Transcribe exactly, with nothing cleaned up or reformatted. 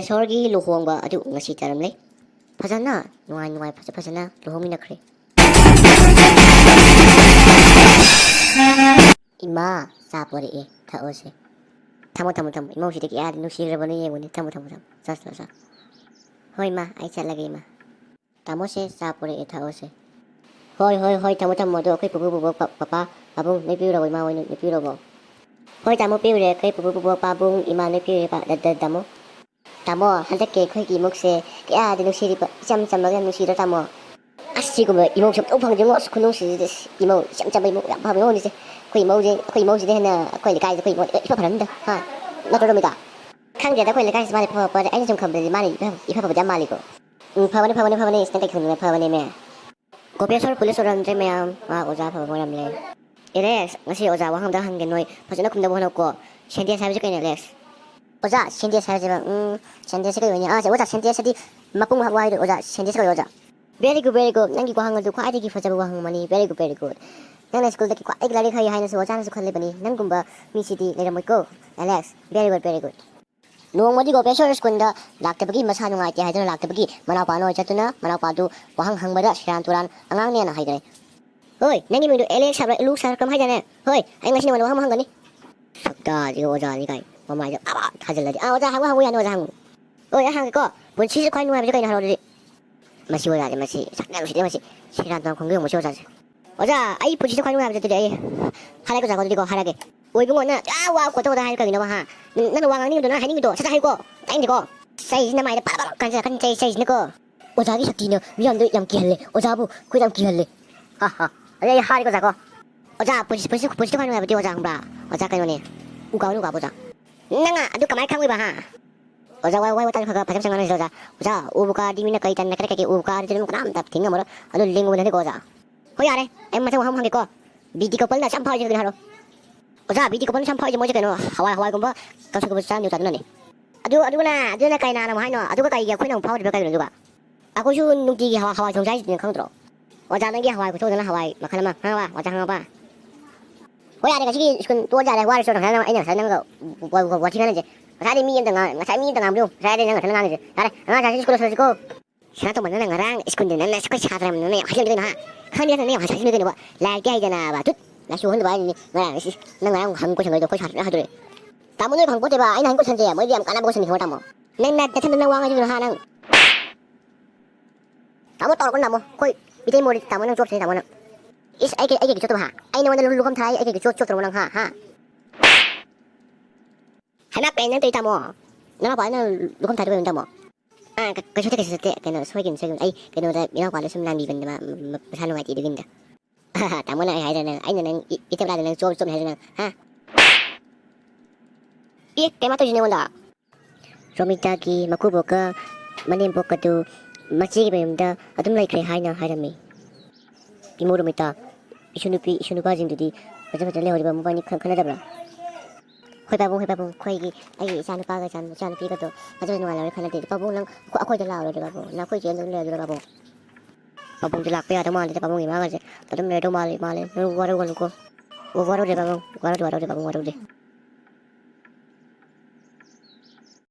ꯏꯁꯣꯔꯒꯤ ꯂꯨꯍꯣꯡꯕ ꯑꯗꯨ ꯉꯁꯤ ꯇꯥꯔꯝꯂꯦ꯫ ꯐꯖꯅ ꯅꯨꯡꯉꯥꯏ ꯅꯨꯡꯉꯥꯏ ꯐꯖ ꯐꯖꯅ ꯂꯨꯍꯣꯡꯃꯤꯟꯅꯈ꯭ꯔꯦ꯫ ꯏꯃꯥ, ꯆꯥ ꯄꯣꯔꯛꯑꯦ, ꯊꯛꯑꯣꯁꯦ꯫ ꯊꯝꯃꯣ, ꯊꯝꯃꯣ, ꯊꯝꯃꯣ꯫ ꯏꯃꯧꯁꯤꯗꯤ ꯀꯌꯥꯗꯤ ꯅꯨꯡꯁꯤꯈ꯭ꯔꯕꯅꯣ ꯌꯦꯡꯉꯨꯅꯦ꯫ ꯊꯝꯃꯣ, ꯊꯝꯃꯣ, ꯊꯝꯃꯣ꯫ ꯆꯥ, ꯆꯥ, ꯆꯥ꯫ ꯍꯣꯏ, ꯏꯃꯥ, ꯑꯩ ꯆꯠꯂꯒꯦ, ꯏꯃꯥ꯫ ꯇꯥꯃꯣꯁꯦ, ꯆꯥ ꯄꯣꯔꯛꯑꯦ, ꯊꯛꯑꯣꯁꯦ꯫ ꯍꯣꯏ, ꯍꯣꯏ, ꯍꯣꯏ, ꯊꯝꯃꯣ, ꯊꯝꯃꯣ꯫ ꯑꯗꯣ ꯑꯩꯈꯣꯏ ꯄꯨꯄꯨ, ꯄꯨꯄꯨ, ꯄ-, ꯄꯄꯥ, ꯄꯥꯕꯨꯡ, ꯅꯣꯏ ꯄꯤꯔꯨꯔꯕꯣ, ꯏꯃꯥ ꯍꯣꯏ, ꯅꯣꯏ ꯄꯤꯔꯨꯔꯕꯣ? ꯍꯣꯏ, ꯇꯥꯃꯣ, ꯄꯤꯔꯨꯔꯦ꯫ ꯑꯩꯈꯣꯏ ꯄꯨꯄꯨ, ꯄꯨꯄꯨ, ꯄꯥꯕꯨꯡ, ꯏꯃꯥ, ꯅꯣꯏ ꯄꯤꯔꯨꯔꯦ, ꯄ-, ꯗ-, ꯗ-, ꯇꯥꯃꯣ꯫ ꯇꯥꯃꯣ, ꯍꯟꯗꯛꯀꯤ ꯑꯩꯈꯣꯏꯒꯤ ꯏꯃꯨꯡꯁꯦ ꯀꯌꯥꯗꯤ ꯅꯨꯡꯁꯤꯔꯤꯕ, ꯏꯆꯝ ꯆꯝꯃꯒ ꯌꯥꯝ ꯅꯨꯡꯁꯤꯗ꯭ꯔꯣ, ꯇꯥꯃꯣ? ꯑꯁ, ꯁꯤꯒꯨꯝꯕ ꯏꯃꯧꯁꯦ ꯑꯃꯨꯛꯇ ꯐꯪꯗ꯭ꯔꯤꯉꯣ꯫ ꯑꯁ, ꯈꯨꯅꯨꯡꯁꯤꯁꯤꯗꯤ, ꯑꯁ, ꯏꯃꯧ ꯏꯆꯝ ꯆꯝꯕ ꯏꯃꯧ ꯌꯥꯝ ꯐꯕ ꯏꯃꯧꯅꯤꯁꯦ꯫ ꯑꯩꯈꯣꯏ ꯏꯃꯧꯁꯦ, ꯑꯩꯈꯣꯏ ꯏꯃꯧꯁꯤꯗ ꯍꯦꯟꯅ ꯑꯩꯈꯣꯏ ꯂꯩꯀꯥꯏꯁꯦ ꯑꯩꯈꯣꯏ ꯏꯃꯧ ꯏꯐ ꯐꯔꯝꯅꯤꯗ, ꯍꯥ? ꯅꯠꯇ꯭ꯔꯣ, ꯔꯣꯃꯤꯇꯥ? ꯈꯪꯗꯦꯗ, ꯑꯩꯈꯣꯏ ꯂꯩꯀꯥꯏꯁꯦ ꯃꯥꯅ ꯏꯐ ꯐꯕ ꯄꯣꯠ, ꯑꯩꯅ ꯁꯨꯝ ꯈꯟꯕꯗꯗꯤ ꯃꯥꯅ ꯏꯐ, ꯏꯐ ꯐꯕꯗꯤ ꯌꯥꯝ ꯃꯥꯜꯂꯤꯀꯣ꯫ ꯎꯝ, ꯐꯕꯅꯤ, ꯐꯕꯅꯤ, ꯐꯕꯅꯤ, ꯏꯁ, ꯅꯪ ꯀꯩ ꯈꯪꯗꯅ ꯐꯕꯅꯦꯃꯦ? ꯒꯣꯄꯦꯁꯣꯔ ꯄꯨꯂꯤꯁ ꯑꯣꯏꯔꯝꯗ꯭ꯔꯦ ꯃꯌꯥꯝ, ꯃꯥ ꯑꯣꯖꯥ ꯑꯐꯕ ꯑꯃ ꯑꯣꯏꯔꯝꯂꯦ꯫ ꯑꯦꯂꯦꯛꯁ, ꯉꯁꯤ ꯑꯣꯖꯥ ꯋꯥꯍꯪ ꯑꯝꯇ ꯍꯪꯒꯦ, ꯅꯣꯏ ꯐꯖꯅ ꯈꯨꯝꯅꯕ ꯍꯣꯠꯅꯧꯀꯣ꯫ ꯁꯦꯟꯇꯦꯟꯁ ꯍꯥꯏꯕꯁꯤ ꯀꯩꯅꯣ, ꯑꯦꯂꯦꯛꯁ? ꯑꯣꯖꯥ, ꯁꯦꯟꯇꯦꯟꯁ ꯍꯥꯏꯕꯁꯤꯕ, ꯎꯝ, ꯁꯦꯟꯇꯦꯟꯁꯁꯤ ꯀꯩ ꯑꯣꯏꯅꯤ? ꯑꯥ, ꯁꯦ, ꯑꯣꯖꯥ, ꯁꯦꯟꯇꯦꯟꯁ ꯍꯥꯏꯗꯤ ꯃꯄꯨꯡ ꯐꯥꯕ ꯋꯥꯍꯩꯗꯣ, ꯑꯣꯖꯥ, ꯁꯦꯟꯇꯦꯟꯁ ꯀꯧꯏ, ꯑꯣꯖꯥ꯫ Very good, very good. ꯅꯪꯒꯤ ꯋꯥꯍꯪ ꯑꯗꯨ ꯈ꯭ꯋꯥꯏꯗꯒꯤ ꯐꯖꯕ ꯋꯥꯍꯪ ꯑꯃꯅꯤ꯫ Very good, very good. ꯅꯪꯅ ꯁ꯭ꯀꯨꯜꯗꯒꯤ ꯈ꯭ꯋꯥꯏꯗꯒꯤ ꯂꯥꯏꯔꯤꯛ ꯍꯩ ꯍꯥꯏꯅꯁꯨ ꯑꯣꯖꯥꯅꯁꯨ ꯈꯜꯂꯤꯕꯅꯤ꯫ ꯅꯪꯒꯨꯝꯕ ꯃꯤꯁꯤꯗꯤ ꯂꯩꯔꯝꯃꯣꯏꯀꯣ, Alex. Very good, very good. ꯅꯣꯡꯃꯗꯤ ꯒꯣꯄꯦꯁꯣꯔ ꯁ꯭ꯀꯨꯜꯗ ꯂꯥꯛꯇꯕꯒꯤ, ꯃꯁꯥ ꯅꯨꯡꯉꯥꯏꯇꯦ ꯍꯥꯏꯗꯨꯅ ꯂꯥꯛꯇꯕꯒꯤ ꯃꯅꯥꯎꯄꯥ ꯑꯣꯏ ꯆꯠꯇꯨꯅ ꯃꯅꯥꯎꯄꯥꯗꯨ ꯋꯥꯍꯪ ꯍꯪꯕꯗ ꯁꯦꯔꯥꯟ ꯇꯨꯔꯥꯟ ꯑꯉꯥꯡꯅꯦꯅ ꯍꯥꯏꯈ꯭ꯔꯦ꯫ ꯍꯣꯏ, ꯅꯪꯒꯤ ꯃꯤꯡꯗꯣ ꯑꯦꯂꯦꯛꯁ ꯍꯥꯏꯕ꯭ꯔꯥ, ꯏꯂꯨꯛꯁ ꯍꯥꯏꯕ꯭ꯔꯥ ꯀꯔꯝ ꯍꯥꯏꯗꯥꯏꯅꯦ? ꯍꯣꯏ, ꯑꯩ ꯉꯁꯤ ꯅꯉꯣꯟꯗ ꯋꯥꯍꯪ ꯑꯃ ꯍꯪꯒꯅꯤ꯫ ꯁꯛꯇꯥꯁꯤꯒ ꯑꯣꯖꯥꯅꯤ ꯀꯥꯏ, ꯃꯃꯥꯏꯗ ꯑꯕ ꯊꯥꯖꯤꯜꯂꯗꯤ꯫ ꯑꯥ, ꯑꯣꯖꯥ, ꯍꯪꯉꯨ, ꯍꯪꯉꯨ, ꯌꯥꯅꯤ, ꯑꯣꯖꯥ, ꯍꯪꯉꯨ꯫ ꯍꯣꯏ, ꯑꯩ ꯍꯪꯒꯦꯀꯣ꯫ ꯄꯨꯟꯁꯤꯁꯤꯗ ꯈ꯭ꯋꯥꯏ ꯅꯨꯡꯉꯥꯏꯕꯁꯦ ꯀꯩꯅꯣ, ꯍꯥꯏꯔꯛꯑꯣ ꯑꯗꯨꯗꯤ꯫ ꯃꯁꯤ ꯑꯣꯖꯥꯁꯦ, ꯃꯁꯤ ꯁꯛ ꯌꯥꯝ ꯁꯤꯗꯦ, ꯃꯁꯤ ꯁꯦꯔꯥꯟ ꯇꯨꯔꯥꯟ ꯈꯣꯡꯒꯦ ꯌꯦꯡꯉꯨ, ꯃꯁꯤ ꯑꯣꯖꯥꯁꯦ꯫ ꯑꯣꯖꯥ, ꯑꯩ ꯄꯨꯟꯁꯤꯗ ꯈ꯭ꯋꯥꯏ ꯅꯨꯡꯉꯥꯏꯕꯁꯦ ꯑꯗꯨꯗꯤ ꯑꯩ ꯍꯥꯏꯔꯒꯦ ꯑꯣꯖꯥ, ꯑꯗꯨꯗꯤꯀꯣ, ꯍꯥꯏꯔꯒꯦ꯫ ꯑꯣꯏꯕꯨꯡꯉꯣ, ꯅꯪ ꯑꯥ ꯋꯥ ꯀꯣꯠꯇ ꯀꯣꯠꯇ ꯍꯥꯏꯔ ꯀꯩꯒꯤꯅꯣꯕ, ꯍꯥ? ꯅꯪ, ꯅꯪꯅ ꯋꯥ ꯉꯥꯡꯅꯤꯡꯉꯤꯗꯣ ꯅꯪ ꯍꯥꯏꯅꯤꯡꯉꯤꯗꯣ ꯁꯠ ꯁꯠ ꯍꯥꯏꯌꯨꯀꯣ꯫ ꯇꯥꯏꯅꯤꯡꯗꯦꯀꯣ꯫ ꯆꯩꯁꯤ ꯅꯃꯥꯏꯗ ꯐꯠ ꯐꯠ ꯀꯥꯟꯁꯤꯜꯂꯛꯀꯅꯤ, ꯆꯩ, ꯆꯩꯁꯤꯅꯀꯣ꯫ ꯑꯣꯖꯥꯒꯤ ꯁꯛꯇꯤꯅ ꯃꯤꯌꯥꯝꯗ ꯌꯥꯝ ꯀꯤꯍꯜꯂꯦ꯫ ꯑꯣꯖꯥꯕꯨ ꯑꯩꯈꯣꯏꯗ ꯌꯥꯝ ꯀꯤꯍꯜꯂꯦ꯫ ꯍꯥ, ꯍꯥ꯫ ꯑꯗꯩ ꯑꯩ ꯍꯥꯏꯔꯦꯀꯣ, ꯑꯣꯖꯥꯀꯣ꯫ ꯑꯣꯖꯥ, ꯄꯨꯟꯁꯤ, ꯄꯨꯟꯁꯤ, ꯄꯨꯟꯁꯤꯗ ꯈ꯭ꯋꯥꯏ ꯅꯨꯡꯉꯥꯏꯕꯗꯤ ꯑꯣꯖꯥ ꯈꯪꯕ꯭ꯔꯥ? ꯑꯣꯖꯥ ꯀꯩꯅꯣꯅꯦ꯫ ꯎ ꯀꯥꯕꯅꯤ, ꯎ ꯀꯥꯕ ꯑꯣꯖꯥ꯫ ꯅꯪ ꯑꯗꯨ ꯀꯃꯥꯏꯅ ꯈꯪꯉꯤꯕ, ꯍꯥ? ꯑꯣꯖꯥ, ꯋꯥ, ꯋꯥ, ꯋꯥ, ꯇꯥꯅ ꯈꯔ ꯈꯔ ꯐꯖꯅ ꯐꯖꯅ ꯉꯥꯡꯅꯁꯤ, ꯑꯣꯖꯥ꯫ ꯑꯣꯖꯥ, ꯎꯕꯨ ꯀꯥꯔꯗꯤ ꯃꯤꯅ ꯀꯔꯤ ꯇꯟꯅ ꯀꯔꯤ ꯀꯩꯀꯩ ꯎꯕꯨ ꯀꯥꯔꯗꯤ ꯑꯗꯨꯝ ꯀꯅꯥꯝꯇ ꯊꯤꯡꯉꯝꯃꯔꯣꯏ꯫ ꯑꯗꯨ ꯂꯤꯡꯉꯨꯕ ꯅꯠꯇꯦꯀꯣ, ꯑꯣꯖꯥ꯫ ꯍꯣꯏ, ꯌꯥꯔꯦ꯫ ꯑꯩ ꯃꯊꯪ ꯋꯥꯍꯪ ꯍꯪꯒꯦꯀꯣ꯫ ꯕꯤ ꯇꯤ ꯀꯣꯄꯜꯅ ꯌꯥꯝ ꯐꯥꯎꯔꯤꯁꯦ ꯀꯩꯅꯣ ꯍꯥꯏꯔꯣ꯫ ꯑꯣꯖꯥ, ꯕꯤ ꯇꯤ ꯀꯣꯄꯜꯅ ꯌꯥꯝ ꯐꯥꯎꯔꯤꯁꯦ ꯃꯣꯏꯁꯦ ꯀꯩꯅꯣ, ꯍꯋꯥꯏ, ꯍꯋꯥꯏꯒꯨꯝꯕ, ꯀꯥꯡꯁꯣꯏꯒꯨꯝꯕ ꯆꯥꯔꯝꯅꯤ ꯑꯣꯖꯥ, ꯑꯗꯨꯅꯅꯦ꯫ ꯑꯗꯨ, ꯑꯗꯨꯒꯅ, ꯑꯗꯨꯅ ꯀꯩꯅꯥꯅ ꯑꯃꯨꯛ ꯍꯥꯏꯅꯣ? ꯑꯗꯨꯒ ꯀꯩꯒꯤ ꯑꯩꯈꯣꯏꯅ ꯑꯃꯨꯛ ꯐꯥꯎꯗ꯭ꯔꯤꯕ ꯀꯩꯒꯤꯅꯣ ꯑꯗꯨꯒ? ꯑꯩꯈꯣꯏꯁꯨ ꯅꯨꯡꯇꯤꯒꯤ ꯍꯋꯥꯏ, ꯍꯋꯥꯏ ꯊꯣꯡ ꯆꯥꯏꯁꯤꯗꯤ ꯅꯪ ꯈꯪꯗ꯭ꯔꯣ? ꯑꯣꯖꯥ, ꯅꯪꯒꯤ ꯍꯋꯥꯏ ꯈꯨꯊꯣꯡꯗꯨꯅ ꯍꯋꯥꯏ ꯃꯈꯜ ꯑꯃ꯫ ꯈꯪꯉꯕ? ꯑꯣꯖꯥ, ꯈꯪꯉꯕ? ꯍꯣꯏ, ꯌꯥꯔꯦ, ꯉꯁꯤꯒꯤ ꯁ꯭ꯀꯨꯜ ꯇꯣꯛꯑꯁꯤ ꯌꯥꯔꯦ, ꯋꯥꯔꯁꯨ꯫ ꯉꯁꯥꯏ ꯅꯪ, ꯑꯩꯅ ꯉꯁꯥꯏ ꯅꯪꯒ ꯋꯥ-, ꯋꯥ-, ꯋꯥꯊꯤ ꯉꯥꯡꯅꯁꯦ꯫ ꯉꯁꯥꯏꯗꯤ ꯃꯤ ꯑꯝꯇ ꯉꯥꯡ-, ꯉꯁꯥꯏ ꯃꯤ ꯑꯝꯇ ꯉꯥꯡꯕꯤꯌꯨ꯫ ꯉꯁꯥꯏꯗꯤ ꯅꯪ ꯉꯥꯛꯇꯅ ꯉꯥꯡꯉꯤꯁꯦ꯫ ꯌꯥꯔꯦ, ꯑꯉꯥꯡ ꯁꯥꯁꯤ ꯁ꯭ꯀꯨꯜ ꯂꯣꯏꯁꯤꯜꯂꯁꯤꯀꯣ꯫ ꯁꯅꯥꯇꯣꯝꯕ, ꯅꯪꯅ ꯉꯔꯥꯡ ꯁ꯭ꯀꯨꯜꯗ ꯅꯪꯅ ꯑꯩꯈꯣꯏ ꯁꯥꯇ꯭ꯔ ꯑꯃ ꯅꯪꯅ ꯌꯥꯝ ꯍꯥꯏꯖꯤꯜꯂꯤꯗꯣ ꯀꯩꯅꯣ, ꯍꯥ? ꯈꯪꯗꯦ, ꯅꯪꯅ ꯌꯥꯝ ꯍꯥꯏꯖꯤꯜꯂꯤꯗꯣ ꯀꯩꯅꯣꯕ? ꯂꯥꯏꯔꯤꯛꯇꯤ ꯍꯩꯗꯅꯕ, ꯇꯨꯠ! ꯂꯥꯏꯁꯨ ꯍꯣꯟꯗꯕ ꯍꯥꯏꯅꯤ꯫ ꯉꯔꯥꯡ, ꯏꯁ, ꯏꯁ, ꯅꯪ ꯉꯔꯥꯡ ꯍꯪꯕ ꯀꯣꯏꯁꯟꯈꯩꯗꯣ ꯑꯩꯈꯣꯏ ꯁꯥꯇ꯭ꯔꯅ ꯍꯥꯏꯗꯣꯔꯛꯑꯦ꯫ ꯇꯥꯃꯣ, ꯅꯣꯏ ꯐꯪꯄꯣꯠꯇꯦꯕ, ꯑꯩꯅ ꯍꯪ ꯀꯣꯏꯁꯟꯁꯦ, ꯃꯣꯏꯗꯤ ꯌꯥꯝ ꯀꯥꯟꯅꯕ ꯀꯣꯏꯁꯟꯅꯤ, ꯈꯪꯕ꯭ꯔꯥ, ꯇꯥꯃꯣ? ꯅꯪ ꯅꯊꯟꯗ ꯅꯪ ꯋꯥ ꯉꯥꯡꯉꯤꯗꯨꯅ, ꯍꯥ, ꯅꯪ? ꯇꯥꯃꯣ, ꯇꯧꯔꯛꯀꯅꯨ, ꯇꯥꯃꯣ꯫ ꯑꯩꯈꯣꯏ ꯏꯇꯩ ꯃꯣꯔꯤ, ꯇꯥꯃꯣ, ꯅꯪ ꯆꯣꯞꯁꯤꯅꯦ, ꯇꯥꯃꯣ, ꯅꯪ꯫ ꯏꯁ, ꯑꯩ ꯀꯩ, ꯑꯩ ꯀꯩꯒꯤ ꯆꯣꯞꯇꯕ, ꯍꯥ? ꯑꯩ ꯅꯉꯣꯟꯗ ꯂꯨ-, ꯂꯨꯈꯝ ꯊꯥꯏ, ꯑꯩ ꯀꯩꯒꯤ ꯆꯣꯞ-, ꯆꯣꯞꯇ꯭ꯔꯕꯣ ꯅꯪ, ꯍꯥ? ꯍꯥ? ꯍꯩꯃꯥ, ꯀꯩꯅꯣ ꯅꯪ ꯇꯧꯔꯤ, ꯇꯥꯃꯣ? ꯅꯅꯥꯎꯄꯥ ꯅꯪ ꯂꯨꯈꯝ ꯊꯥꯏꯗꯣ ꯀꯩꯅꯣ, ꯇꯥꯃꯣ? ꯑꯥ, ꯀ-, ꯀꯩꯁꯨ ꯅꯠꯇꯦ, ꯀꯩꯁꯨ ꯅꯠꯇꯦ꯫ ꯀꯩꯅꯣ, ꯁꯣꯏꯈꯤꯕꯅꯤ, ꯁꯣꯏꯈꯤꯕꯅꯤ꯫ ꯑꯩ ꯀꯩꯅꯣꯗ ꯏꯅꯥꯎꯄꯥꯗ ꯁꯨꯝ ꯂꯥꯟꯕꯤꯕꯅꯦꯕ, ꯃ-, ꯃ-, ꯃꯁꯥ ꯅꯨꯡꯉꯥꯏꯇꯦ ꯑꯗꯨꯒꯤꯅꯤꯗ꯫ ꯇꯥꯃꯣꯅ ꯑꯩ ꯍꯥꯏꯗ꯭ꯔꯥ ꯅꯪ? ꯑꯩꯅ ꯅꯪ ꯏ-, ꯏꯇꯩꯃꯅꯥꯗ ꯅꯪ ꯆꯣꯞ-, ꯆꯣꯞꯅꯤ ꯍꯥꯏꯗ꯭ꯔꯥ ꯅꯪ? ꯍꯥ? ꯑꯦ, ꯀꯩ ꯃꯥ ꯇꯧꯔꯤꯁꯤꯅ ꯑꯩꯉꯣꯟꯗ? ꯔꯣꯃꯤꯇꯥꯒꯤ ꯃꯀꯨꯕꯣꯛꯀ ꯃꯅꯦꯝꯕꯣꯛꯀꯗꯨ ꯃꯆꯦꯒꯤ ꯃꯌꯨꯝꯗ ꯑꯗꯨꯝ ꯂꯩꯈ꯭ꯔꯦ ꯍꯥꯏꯅ ꯍꯥꯏꯔꯝꯃꯤ꯫ ꯏꯃꯧ ꯔꯣꯃꯤꯇꯥ, ꯏꯁꯨ ꯅꯨꯄꯤ, ꯏꯁꯨ ꯅꯨꯄꯥꯁꯤꯡꯗꯨꯗꯤ ꯐꯖ ꯐꯖꯅ ꯂꯩꯍꯧꯔꯤꯕ, ꯃꯕꯥꯅꯤ ꯈꯟ-, ꯈꯟꯅꯗꯕ꯭ꯔꯥ? ꯍꯣꯏ ꯄꯥꯕꯨꯡ, ꯍꯣꯏ ꯄꯥꯕꯨꯡ, ꯑꯩꯈꯣꯏꯒꯤ, ꯑꯩꯒꯤ ꯏꯆꯥ ꯅꯨꯄꯥꯒ ꯏꯆꯥ, ꯏꯆꯥ ꯅꯨꯄꯤꯒꯗꯣ ꯐꯖ ꯐꯖꯅ ꯅꯨꯡꯉꯥꯏꯅ ꯂꯩꯍꯧꯔꯤ, ꯈꯟꯅꯗꯦ꯫ ꯄꯥꯕꯨꯡ, ꯅꯪ ꯑꯩꯈꯣꯏ-, ꯑꯩꯈꯣꯏꯗ ꯂꯥꯛꯑꯔꯣꯏꯗ꯭ꯔꯥ ꯄꯥꯕꯨꯡ? ꯅꯪ ꯑꯩꯈꯣꯏ ꯆꯦ ꯑꯗꯨꯝ ꯂꯩꯔꯗꯣꯏꯔꯥ ꯄꯥꯕꯨꯡ? ꯄꯥꯕꯨꯡꯁꯦ ꯂꯥꯛꯄ ꯌꯥꯗꯧ ꯃꯥꯟꯗꯦꯗ, ꯄꯥꯕꯨꯡ ꯏꯃꯥꯒꯁꯦ ꯑꯗꯨꯝ ꯂꯩꯔꯗꯧ ꯃꯥꯜꯂꯦ, ꯃꯥꯜꯂꯦ꯫ ꯅꯪ ꯋꯥꯔꯧꯒꯅꯨꯀꯣ꯫ ꯋꯥ-, ꯋꯥꯔꯧꯗꯦ ꯄꯥꯕꯨꯡ, ꯋꯥꯔꯧꯗꯦ, ꯋꯥꯔꯧꯗꯦ ꯄꯥꯕꯨꯡ, ꯋꯥꯔꯧꯗꯦ꯫